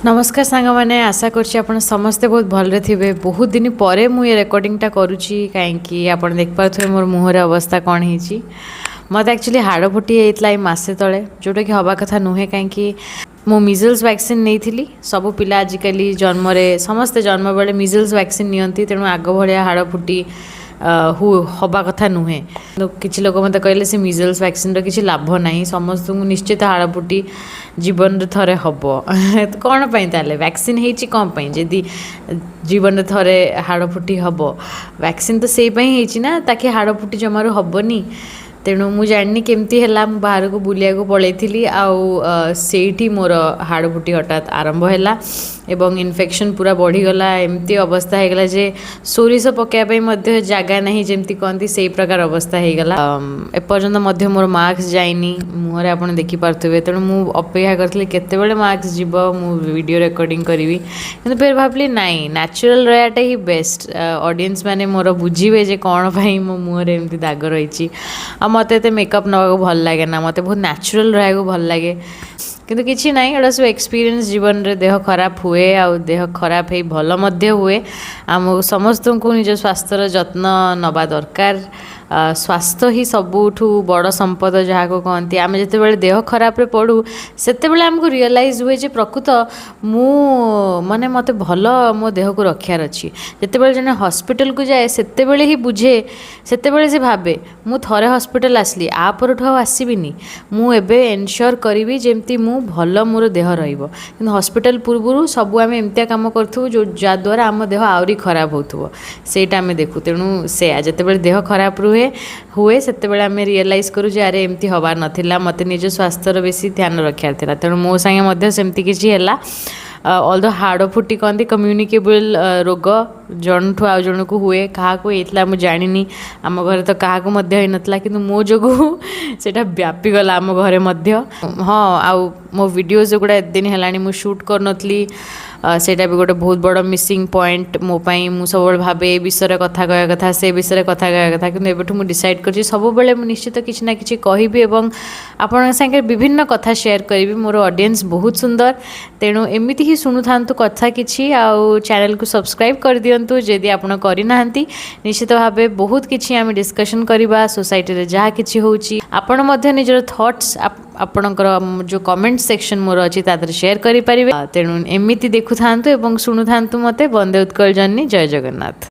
ନମସ୍କାର ସାଙ୍ଗମାନେ, ଆଶା କରୁଛି ଆପଣ ସମସ୍ତେ ବହୁତ ଭଲରେ ଥିବେ। ବହୁତ ଦିନ ପରେ ମୁଁ ଏ ରେକର୍ଡ଼ିଂଟା କରୁଛି, କାହିଁକି ଆପଣ ଦେଖିପାରୁଥିବେ ମୋର ମୁହଁରେ ଅବସ୍ଥା କ'ଣ ହେଇଛି। ମୋତେ ଆକ୍ଚୁଆଲି ହାଡ଼ ଫୁଟି ହେଇଯାଇଥିଲା ଏଇ ମାସେ ତଳେ, ଯେଉଁଟାକି ହେବା କଥା ନୁହେଁ, କାହିଁକି ମୁଁ ମିଜଲ୍ସ ଭ୍ୟାକ୍ସିନ୍ ନେଇଥିଲି। ସବୁ ପିଲା ଆଜିକାଲି ଜନ୍ମରେ, ସମସ୍ତେ ଜନ୍ମ ବେଳେ ମିଜଲ୍ସ ଭ୍ୟାକ୍ସିନ୍ ନିଅନ୍ତି। ତେଣୁ ଆଗ ଭଳିଆ ହାଡ଼ ଫୁଟି ହେବା କଥା ନୁହେଁ। କିନ୍ତୁ କିଛି ଲୋକ ମୋତେ କହିଲେ, ସେ ମିଜଲ୍ସ ଭ୍ୟାକ୍ସିନ୍ର କିଛି ଲାଭ ନାହିଁ, ସମସ୍ତଙ୍କୁ ନିଶ୍ଚିତ ହାଡ଼ ଫୁଟି ଜୀବନରେ ଥରେ ହେବ। କ'ଣ ପାଇଁ ତାହେଲେ ଭ୍ୟାକ୍ସିନ୍ ହେଇଛି? କ'ଣ ପାଇଁ ଯଦି ଜୀବନରେ ଥରେ ହାଡ଼ ଫୁଟି ହେବ? ଭ୍ୟାକ୍ସିନ୍ ତ ସେଇ ପାଇଁ ହେଇଛି ନା, ତାକି ହାଡ଼ ଫୁଟି ଜମାରୁ ହେବନି। ତେଣୁ ମୁଁ ଜାଣିନି କେମିତି ହେଲା। ମୁଁ ବାହାରକୁ ବୁଲିବାକୁ ପଳେଇଥିଲି ଆଉ ସେଇଠି ମୋର ହାଡ଼ ଫୁଟି ହଠାତ୍ ଆରମ୍ଭ ହେଲା ଏବଂ ଇନଫେକ୍ସନ୍ ପୁରା ବଢ଼ିଗଲା। ଏମିତି ଅବସ୍ଥା ହେଇଗଲା ଯେ ସୋରିଷ ପକାଇବା ପାଇଁ ମଧ୍ୟ ଜାଗା ନାହିଁ, ଯେମିତି କହନ୍ତି, ସେଇ ପ୍ରକାର ଅବସ୍ଥା ହେଇଗଲା। ଏପର୍ଯ୍ୟନ୍ତ ମଧ୍ୟ ମୋର ମାସ୍କ ଯାଇନି ମୁହଁରେ, ଆପଣ ଦେଖିପାରୁଥିବେ। ତେଣୁ ମୁଁ ଅପେକ୍ଷା କରିଥିଲି କେତେବେଳେ ମାସ୍କ ଯିବ, ମୁଁ ଭିଡ଼ିଓ ରେକର୍ଡ଼ିଂ କରିବି। କିନ୍ତୁ ଫେର ଭାବିଲି, ନାଇଁ, ନ୍ୟାଚୁରାଲ୍ ରହିବାଟା ହିଁ ବେଷ୍ଟ। ଅଡ଼ିଏନ୍ସ ମାନେ ମୋର ବୁଝିବେ ଯେ କ'ଣ ପାଇଁ ମୋ ମୁହଁରେ ଏମିତି ଦାଗ ରହିଛି। ଆଉ ମୋତେ ଏତେ ମେକଅପ୍ ନେବାକୁ ଭଲ ଲାଗେ ନା, ମୋତେ ବହୁତ ନ୍ୟାଚୁରାଲ୍ ରହିବାକୁ ଭଲ ଲାଗେ। କିନ୍ତୁ କିଛି ନାହିଁ, ଏଗୁଡ଼ା ସବୁ ଏକ୍ସପିରିଏନ୍ସ। ଜୀବନରେ ଦେହ ଖରାପ ହୁଏ ଆଉ ଦେହ ଖରାପ ହେଇ ଭଲ ମଧ୍ୟ ହୁଏ। ଆମକୁ ସମସ୍ତଙ୍କୁ ନିଜ ସ୍ୱାସ୍ଥ୍ୟର ଯତ୍ନ ନେବା ଦରକାର। ସ୍ୱାସ୍ଥ୍ୟ ହିଁ ସବୁଠୁ ବଡ଼ ସମ୍ପଦ ଯାହାକୁ କହନ୍ତି। ଆମେ ଯେତେବେଳେ ଦେହ ଖରାପରେ ପଡ଼ୁ, ସେତେବେଳେ ଆମକୁ ରିଅଲାଇଜ୍ ହୁଏ ଯେ ପ୍ରକୃତ ମୁଁ ମାନେ ମୋତେ ଭଲ ମୋ ଦେହକୁ ରଖିବାର ଅଛି। ଯେତେବେଳେ ଜଣେ ହସ୍ପିଟାଲକୁ ଯାଏ, ସେତେବେଳେ ହିଁ ବୁଝେ, ସେତେବେଳେ ସେ ଭାବେ, ମୁଁ ଥରେ ହସ୍ପିଟାଲ ଆସିଲି, ଆ ପରଠୁ ଆଉ ଆସିବିନି, ମୁଁ ଏବେ ଏନସିଓର କରିବି ଯେମିତି ମୁଁ ଭଲ ମୋର ଦେହ ରହିବ। କିନ୍ତୁ ହସ୍ପିଟାଲ ପୂର୍ବରୁ ସବୁ ଆମେ ଏମିତିଆ କାମ କରୁଥିବୁ ଯେଉଁ ଯାହାଦ୍ୱାରା ଆମ ଦେହ ଆହୁରି ଖରାପ ହେଉଥିବ, ସେଇଟା ଆମେ ଦେଖୁ। ତେଣୁ ସେୟା, ଯେତେବେଳେ ଦେହ ଖରାପ ହୁଏ, ସେତେବେଳେ ଆମେ ରିଅଲାଇଜ୍ କରୁ ଯେ ଆରେ, ଏମିତି ହେବାର ନଥିଲା, ମୋତେ ନିଜ ସ୍ୱାସ୍ଥ୍ୟର ବେଶୀ ଧ୍ୟାନ ରଖିବାର ଥିଲା। ତେଣୁ ମୋ ସାଙ୍ଗେ ମଧ୍ୟ ସେମିତି କିଛି ହେଲା। ଅଲଦୋ ହାଡ଼ ଫୁଟି କହନ୍ତି କମ୍ୟୁନିକେବୁଲ୍ ରୋଗ, ଜଣଠୁ ଆଉ ଜଣକୁ ହୁଏ। କାହାକୁ ହେଇଥିଲା ମୁଁ ଜାଣିନି। ଆମ ଘରେ ତ କାହାକୁ ମଧ୍ୟ ହେଇନଥିଲା, କିନ୍ତୁ ମୋ ଯୋଗୁଁ ସେଇଟା ବ୍ୟାପିଗଲା ଆମ ଘରେ ମଧ୍ୟ। ହଁ, ଆଉ ମୋ ଭିଡ଼ିଓଜ୍ ଗୁଡ଼ା ଏତେ ଦିନ ହେଲାଣି ମୁଁ ସୁଟ୍ କରୁନଥିଲି, ସେଇଟା ବି ଗୋଟେ ବହୁତ ବଡ଼ ମିସିଂ ପଏଣ୍ଟ ମୋ ପାଇଁ। ମୁଁ ସବୁବେଳେ ଭାବେ ଏ ବିଷୟରେ କଥା କହିବା କଥା, ସେ ବିଷୟରେ କଥା କହିବା କଥା। କିନ୍ତୁ ଏବେଠୁ ମୁଁ ଡିସାଇଡ଼୍ କରିଛି, ସବୁବେଳେ ମୁଁ ନିଶ୍ଚିତ କିଛି ନା କିଛି କହିବି ଏବଂ ଆପଣଙ୍କ ସାଙ୍ଗରେ ବିଭିନ୍ନ କଥା ସେୟାର କରିବି। ମୋର ଅଡ଼ିଏନ୍ସ ବହୁତ ସୁନ୍ଦର, ତେଣୁ ଏମିତି ହିଁ ଶୁଣୁଥାନ୍ତୁ କଥା କିଛି ଆଉ ଚ୍ୟାନେଲକୁ ସବସ୍କ୍ରାଇବ୍ କରିଦିଅନ୍ତୁ ଯଦି ଆପଣ କରିନାହାନ୍ତି। ନିଶ୍ଚିତ ଭାବେ ବହୁତ କିଛି ଆମେ ଡିସ୍କସନ୍ କରିବା। ସୋସାଇଟିରେ ଯାହା କିଛି ହେଉଛି, ଆପଣ ମଧ୍ୟ ନିଜର ଥଟ୍ସ ଆପଣଙ୍କର ଯେଉଁ କମେଣ୍ଟ ସେକ୍ସନ୍ ମୋର ଅଛି, ତା ଦେହରେ ସେୟାର କରିପାରିବେ। ତେଣୁ ଏମିତି ଦେଖୁଥାନ୍ତୁ ଏବଂ ଶୁଣୁଥାନ୍ତୁ ମୋତେ। ବନ୍ଦେ ଉତ୍କଳ ଜନନୀ, ଜୟ ଜଗନ୍ନାଥ।